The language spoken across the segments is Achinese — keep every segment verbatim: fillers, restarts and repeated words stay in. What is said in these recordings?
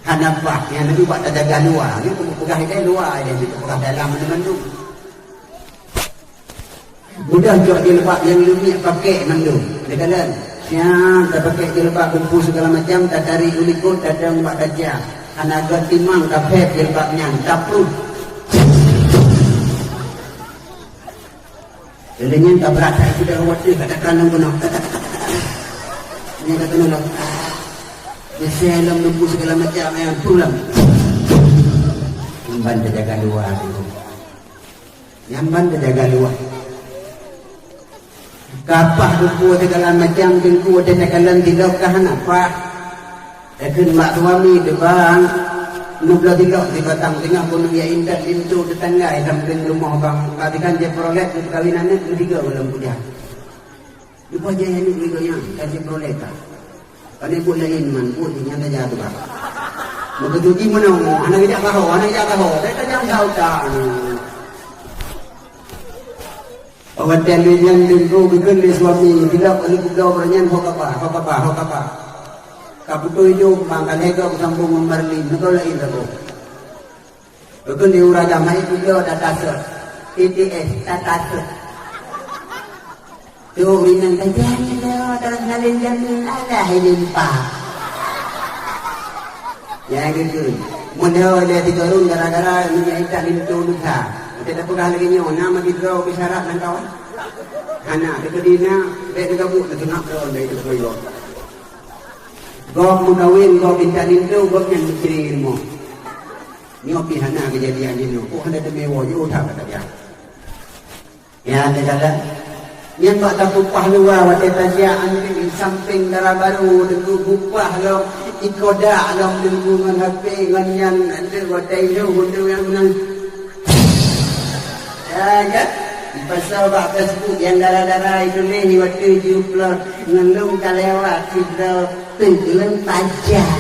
Hana paih, nyang laju bak tajaga luwa. Nyoe peugah ilée luwa, ilée nyoe peugah dalam mandum. Mudah cok jilbab nyang leumiek pakék mandum. Neukalon, siang tapakék jilbab bungkôh sigala macam, tatarék u likot, tatong bak kaca. Hana gét timang, taphét jilbab nyan, tapruh. Lheueh nyan ka brat that, sudah watée katakan lam gunong. Nyan ka keunoe lom. Meusé lom lumpu segala macam nyang pulang. Nyan ban teujaga luwa tu. Nyan ban teujaga luwa. Kapah lumpu segala macam, teungku, watée takalon sidroe ka hana paih. Takheun bak suami teuh, "Bang, nubloe silop sibatang teungoh keuneuk jak intat linto teutangga i sampéng rumoh bang, ka dikan Chevrolet keu peukawen aneuk keu tiga buleuen puja." Leupah jai aneuk lé gobnyan ka Chevrolet ka. Pane buet laén man, buet nyan saja teuh, Bang. Meukeujeuet jih meunoe, hana geujak saho, hana geujak saho. Bèk tajam sa utak. Watèe lheueh nyan teungku geukheun lé suami, "Silop, aneuk muda, uroe nyan ho kaba, ho kaba, ho kaba." Ka putôh idong, bang, ka lhèe gob sambông ngon Marlin, neuko laén saboh. Geukheun lé ureueng agam, "Hai muda, data sot." "T T S, data sot." Trôk inong tajak nyoe, terus nalén jamén, alah, hai limpa. Ya, gitu. Meunoe lé tiga ureueng gara-gara minyak intat linto lusa. Kita peugah lagèe nyoe, na meusidroe beusarat lam kawan. Hana, teukeudi na, bèk teugabuek, teunak droe dari teupeue. Gob meukawen, gob intat linto, gob nyan meutri ilmu. Nyoe pih hana keujadian jinoe. Kok hana teumé woe, yue that kata dia. Ya, teukalon. Nyan bak tapeupah luwa watèe tajak aneuëk sampéng dara barô teungku bupah lom, ikodak lom teungku ngon H P ngon nyan aneuëk watèe ilôn untuk nyang meunan. Ya, kan? Dipasoe bak Facebook nyang dara-dara ituléh watèe jiupload ngon lôn ka lewat sidroe teungku lôn pajan.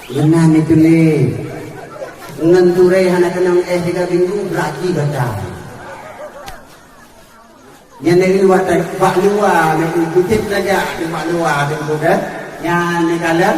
Meunan ituléh. Ngon turé hana keunong éh tiga minggu, brat jih gata. Nyan dari luwa ta-, bak luwa, nyan kucéb saja di bak luwa, di muda. Nyan neukalon,